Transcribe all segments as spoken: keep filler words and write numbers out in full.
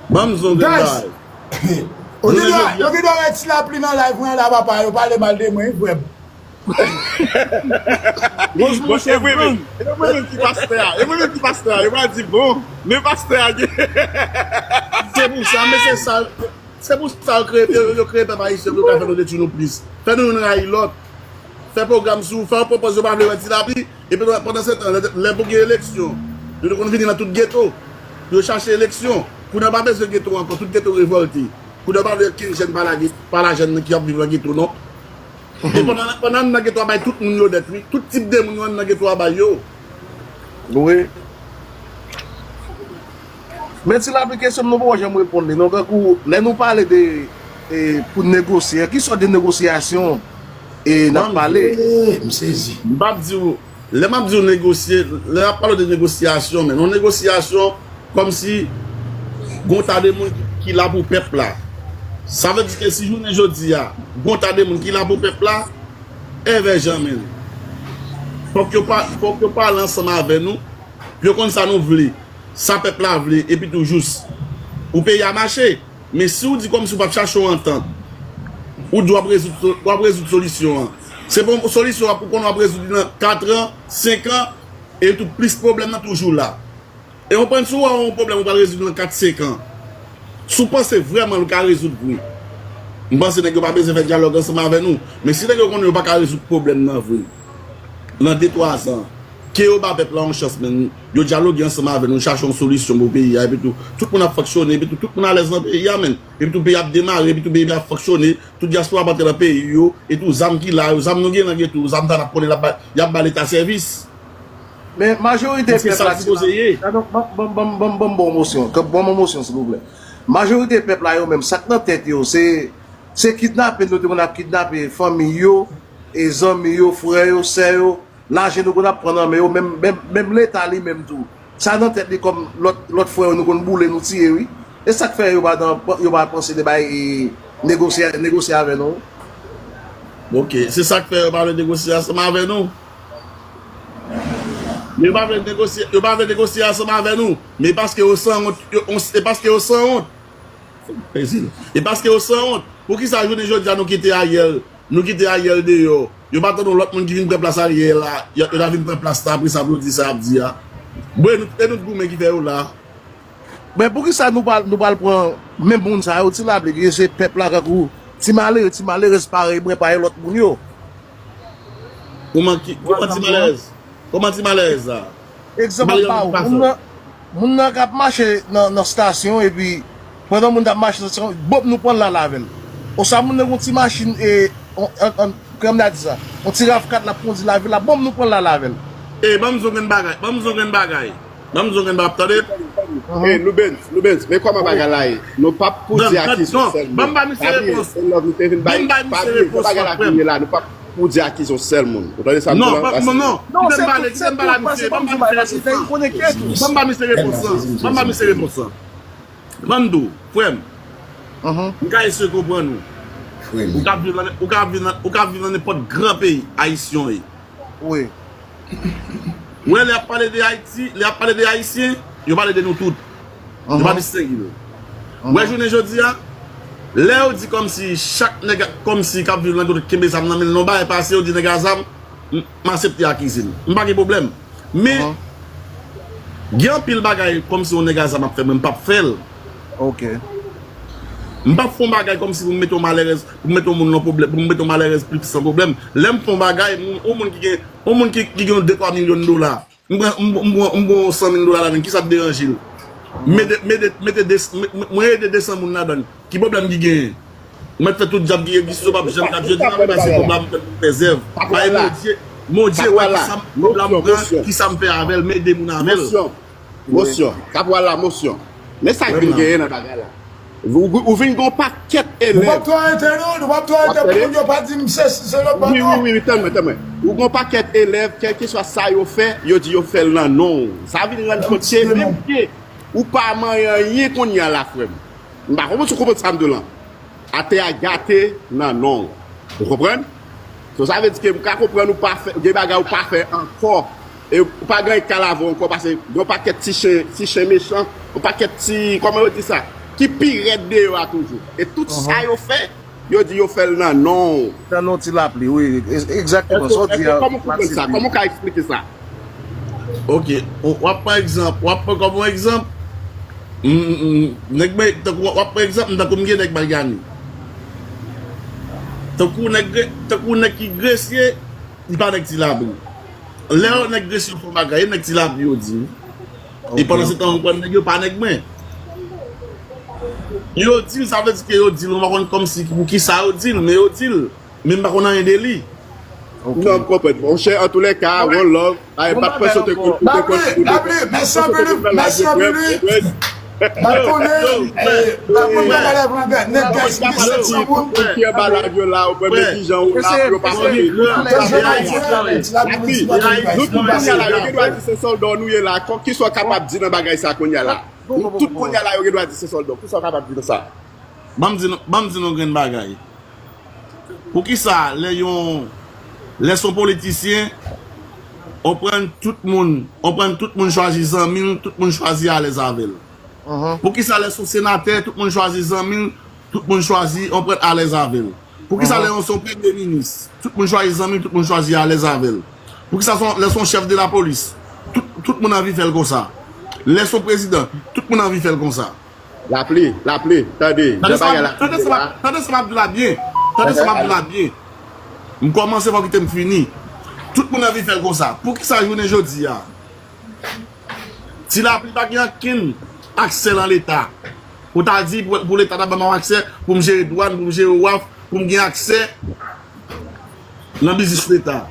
Ban m zon grenn Guys, bagay. yo gen dwa yo gen dwa wè Ti Lapli nan live mwen la papa, yo pale mal de mwen, wi, frè m. Bon, e vre menm. E mwen menm ki pastè a. E mwen menm ki pastè a. E mwen di bon, men pastè a gen. Se pou sa, men se sa. Se pou sa yo kreye, yo, yo kreye pèp ayisyen pou yo ka fè nou detwi nou plis. Fè nou youn rayi lòt. Fè pwogram sou, fè yon pwopòz yo pa vle wè Ti Lapli. Epi pandan se tan, lè, lè pou gen eleksyon, yo te konn vini nan tout geto pou yo chache eleksyon. Kounye a pa bezwen geto ankò, tout geto revòlte. Kounye a pa vle kenn jèn pa lage, pa lajèn nan ki ap viv nan geto non. E pandan, pandan n nan geto a bay tout moun yo dèt wi. Tout tip de moun yo an nan geto a bay yo. Wi. Men Ti Lapli kesyon m nou poko janm reponn li non. Kankou lè nou pale de e, pou negosye, ki sòt de negosyasyon e n ap pale? Eh, m sezi. M p ap di w, lè m ap di w negosye, lè m ap pale de negosyasyon, men yon negosyasyon kòmsi gon ta de moun ki, ki la pou pèp la. Sa vle di ke si jounen jodi a, gon ta de moun ki la pou pèp la, envè jan men. Fòk yo pa, fòk yo pale ansanm avè nou, pou yo konn sa nou vle, sa pèp la vle, epi tou jous pou peyi a mache. Men si w di kòmsi w p ap chache yon antant, ou di w ap rezoud, w ap rezoud solisyon an. Se pa yon solisyon w ap, ou konnen w ap rezoud li nan kat an, senk an, e tou plis pwoblèm nan toujou la. E w konprann, si w wè yon pwoblèm ou pral rezoud nan kat, senk an, si w panse vrèman l ka rezoud vre, m panse nèg yo pa bezwen fè dyalòg ansanm avè nou. Men si nèg yo konnen yo pa ka rezoud pwoblèm nan vre, nan de, twa zan, ke yo ba pèp la yon chans, men yo dyaloge ansanm avè nou, chache yon solisyon pou peyi a, epi tou, tout moun ap fonksyone, epi tou, tout moun alèz nan peyi a, men, epi tou, peyi ap demare, epi tou, peyi a ap fonksyone, tout dyaspora ap antre nan peyi yo, e tou, zam ki la yo, zam nou gen nan geto, zam sa n ap konnen l ap ba, y ap ba Leta sèvis. Men majorite Èske pèp sa la l sipoze ye? Ban m bon mosyon, ban m bon mosyon, silvouplè. Majorite pèp la yo menm, sa k nan tèt yo, se se kidnape nou te konn ap kidnape fanmi yo, e zanmi yo, frè yo, sè yo, lajan nou konn ap pran nan men yo, menm, menm, menm Leta li menm tou. Sa nan tèt li kòm lòt, lòt frè yo nou konn boule, nou tiye, wi. E sa k fè yo pa nan, yo pa panse de bay e negosye, negosye avè nou. Ok, se sa k fè yo pa vle negosye ansanm avè nou. Yo pa vle negosye, yo pa vle negosye ansanm avè nou. Men paske yo sanwont, yo, e paske yo sanwont. Enbesil. E paske yo sanwont. Poukisa jounen jodi a nou kite Ariel, nou kite Ariel deyò? Yo pa tann yon lòt moun ki vin pran plas Ariel la, yo, yo ta vin pran plas la, apre sa pou yo di sa y ap di a. Bon, e nou, e nou t goumen ki fè yo la. Men poukisa nou pral, nou pral pran menm moun sa yo, Ti Lapli, ki se pèp la kankou ti malere, ti malerèz parèy mwen, parèy lòt moun yo? Kòman ki, kòman ti malerèz? Kòman ti malerèz la? Egzanp m ap ba ou, moun nan, moun nan k ap mache nan, nan stasyon, epi pandan moun t ap mache nan stasyon, bòp nou pran l al avè l. Oswa moun nan gen yon ti machin, e, on, an, an, kòman m ta di sa? Yon ti rav kat l ap kondi lavil la, bòp nou pran l al avè l. E, ban m di w grenn bagay, ban m di w grenn bagay. Ban m di w grenn bagay, tande? E, Loubens, Loubens, men kòman bagay la ye? Nou p ap pou di akizasyon sèlman. Ban m ba misye repons. Pa bliye, se lòv nou te vin bay. Pa bliye, se bagay la kounye la, nou p ap pou di akizasyon sèl moun. Ou tande sa m di la? Non, non, non. Kite m pale, kite m pale a misye, ban m ba misye repons lan. Ban m ba misye repons lan. Ban m ba misye repons lan. Ban m di w, frè m. M ka eseye konprann ou. Ou ka viv nan, ou ka viv nan, ou ka viv nan nenpòt gran peyi, ayisyen w ye. Wi. Wè, lè y ap pale de Ayiti, lè y ap pale de Ayisyen, yo pale de nou tout. Yo pa distenge nou. Wè, jounen jodi a, lè yo di kòmsi chak nèg kòmsi k ap viv nan kote kenbe zam nan men l, non, bagay pase, yo di nèg a zam, m, m aksepte akize l. M pa gen pwoblèm. Men, gen anpil bagay kòmsi yon nèg a zam ap fè, mwen m p ap fè l. Ok. M p ap fè yon bagay kòmsi pou m mete yon malerèz, pou m mete yon moun nan pwoblèm, pou m mete yon malerèz plis nan pwoblèm. Lè m fè yon bagay, moun, yon moun ki gen, yon moun ki, ki gen de twa milyon dola, m pran, m, m, m pran san mil dola ladan, kisa k deranje l? M ede, m ede, mete de, m, m, mwen ede de san moun ladan, ki pwoblèm ki genyen? Ou mèt fè tout djab ki egziste, ou p ap janm ka jwenn nan, men se kòb la m fè pou m fè zèv. Paske Bondye, Bondye wè kisa m, kòb la m pran, kisa m fè avè l, m ede moun avè l. Mosyon, kapral la, mosyon. Men sa k vin genyen nan bagay la. Ou, ou vin gen yon pakèt elèv. Nou p ap twò rete non, nou p ap twò rete pou moun yo pa di m se, se lòt bò non. Wi, wi, wi, tann mwen, tann mwen. Ou gen yon pakèt elèv, kèlkeswa sa yo fè, yo di yo fè l nan non w. Sa vin rann kont se menm ke ou pa manyen anyen kounye a la, frè m. M pa konprann si w konprann sa m di w lan. Atè a gate nan non w. Ou konprann? So, sa vle di ke m ka konprann ou pa fè, gen bagay ou pa fè ankò. E ou pa gen anyen k ka lave w ankò, paske gen yon pakèt ti chen, ti chen mechan, yon pakèt ti, kòman yo di sa? ki pi rèd deyò a toujou. E tout sa yo fè, yo di yo fè l nan non w. Nan non Ti Lapli, wi. Egzakteman. Sa w di a. Kòman w konprann sa? Kòman w ka eksplike sa? Ok. W ap pran egzanp. W ap pran kòm yon egzanp. Nèg mwen, tankou w ap pran egzanp, tankou m gen nèg Maryani. Tankou nèg, tankou nèg ki Gresye, li pa nèg Ti Lapli. Lè yon nèg Gresye fè yon bagay, e nèg Ti Lapli yo di. E pandan se tan, ou konn nèg yo pa nèg mwen. Yo di l, sa vle di ke yo di l, mwen pa konn kòmsi pou kisa yo di l, men yo di l. Men m pa konn anyen de li. Non, m konprann. Monchè, antoulèka, one love. Ay, pa t pran sote kout, kout, kout, kout. Lapli, mèsi anpil, mèsi anpil. Mwen konnen, eh, Lapli pa pale franse, nèg gaz, mèsi anpil. Ou ki anba live yo la, ou konn men kijan ou la, yo pa pale. Lapli, nou tout kounye a la, yo gen dwa di se sòlda nou ye la. Kisa w kapab di nan bagay sa kounye a la? Nou tout kounye a la, yo gen dwa di se sòlda. Kisa w kapab di nan sa? Ban m di nou, ban m di nou grenn bagay. Poukisa lè yon, lè s on politisyen, on pran tout moun, on pran tout moun chwazi zanmi l, tout moun chwazi alèz avè l? Poukisa lè s on senatè, tout moun chwazi zanmi l, tout moun chwazi, on pran alèz avè l? Poukisa lè yon s on premye minis, tout moun chwazi zanmi l, tout moun chwazi alèz avè l? Poukisa s on, lè s on chèf de lapolis, tout, tout moun anvi fè l konsa? Lè s on prezidan, tout moun anvi fè l konsa? Lapli, Lapli, tande, jan bagay la. Tande sa m ap di la byen. Tande sa m ap di la byen. M kòmanse, fò kite m fini. Tout moun anvi fè l konsa. Poukisa jounen jodi a, Ti Lapli pa gen ankenn aksè nan Leta? Pou ta di, pou, pou Leta ta ban m yon aksè, pou m jere dwàn, pou m jere waf, pou m gen aksè nan biznis Leta.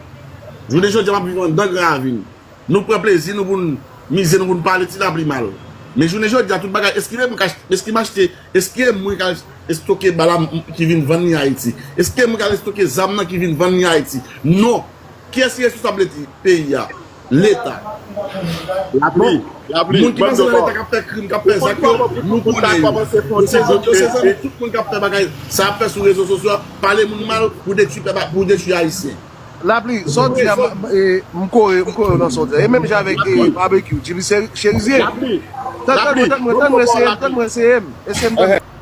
Jounen jodi a, m ap viv anndan Gran Ravin. Nou pran plezi nou pou n mize nou pou n pale Ti Lapli mal. Men jounen jodi a, tout bagay, èske mwen ka, èske m achte, èske mwen ka estoke bal la ki vin vann li Ayiti? Èske mwen ka estoke zam nan ki vin vann li Ayiti? Non. Kiyès ki responsab peyi a? Leta. Lapli, Lapli, moun ki panse nan Leta k ap fè krim, k ap fè zak yo, nou konnen yo. Yo se zanmi, yo se zanmi tout moun k ap fè bagay sa, ap fè sou rezo sosyo a, pale moun mal pou detwi pèp, pou detwi Ayisyen. Lapli, sa w di a, m kore, m kore w nan sa w di a. E menm jan avèk Babekyou, Jimmy Cherizier. Tann mwen, tann mwen, tann mwen, eseye m, tann mwen, eseye m, eseye m.